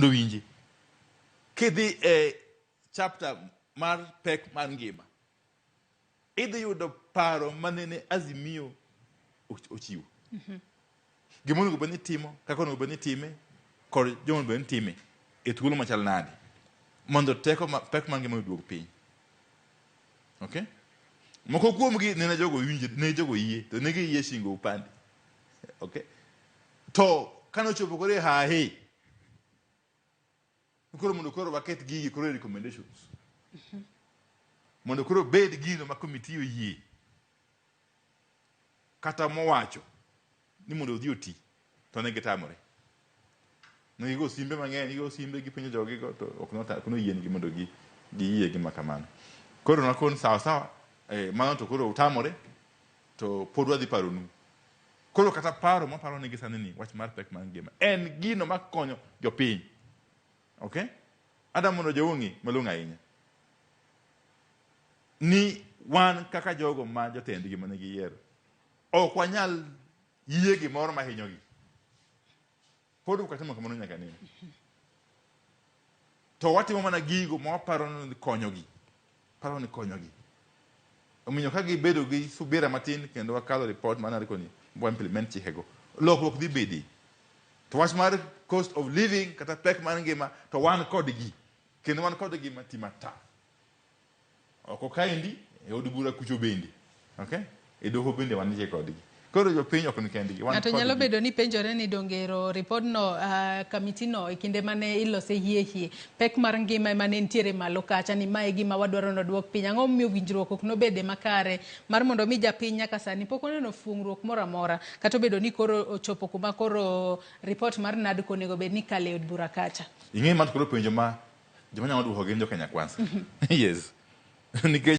Owinji. Kidhi e chapter mar pek mar ngima, idhi yudo paro manene Azimio ochiwo. Gima onego bed ni timo, kaka onego bed ni time, kod joma onego bed ni time e thuolo machal nade mondo teko ma, pek mar ngima oduog piny. Okay? Moko kuomgi nene jogo winjo, ne jogo yie, to ne giyie shingo upande. Okay? To kane ochopo koro e hahe, koro mondo koro waket gigi koro e recommendations. Mondo koro bed gino ma committee oyie kata mowacho ni mondo odhi oti to ne gitamore. Ne gigo simbe mang'eny, gigo simbe gipenjo jogigo to ok noyiengi mondo giyie gima kamano. Koro nakon sawa sawa, mano to koro utamore to pod wadhi paronu. Koro kata paro maparo nigi sani ni wach mar pek mar ngima en gino makonyo jopiny. Okay? Ada mondo jou ong'e malong'o ahinya ni wan kaka jogo ma jotendgi mane giyiero ok wanyal yie gimoro mahinyogi. Pod ok watimo kamano nyaka nene. To watimo mana gigo ma waparo ni konyogi. Paro ni konyogi. Omiyo ka gibedo gi subira matin kendo wakalo report mar NADCO ni wa implement chikego, lokruok dhi bedi. To wach mar cost of living kata pek mar ngima to wan kodgi. Kendo wan kodgi mati mata. Oko kaendi, e od bura kucho bende. Okay? E doho bende wantie kodgi. Koro jopiny ok ni kendgi. Wan Ng'ato nyalo kodgi. bedo ni penjore ni dongero ripodno kamitino e kinde mane ilose hie hie pek mar ngima ema ne nitiere malo kacha ni mae gima wadwaro noduok piny. Ang'o momiyo winjruok ok nobede makare mar mondo mi japiny nyaka sani pok oneno fuong'ruok moro amora kata obedo ni koro ochopo kuma koro ripot mar NADCO onego bed ni kale e od bura kacha. Ing'e ma to koro penjo ma joma nyalo duoko gin jo Kenya Kwanza. Yes. Nikech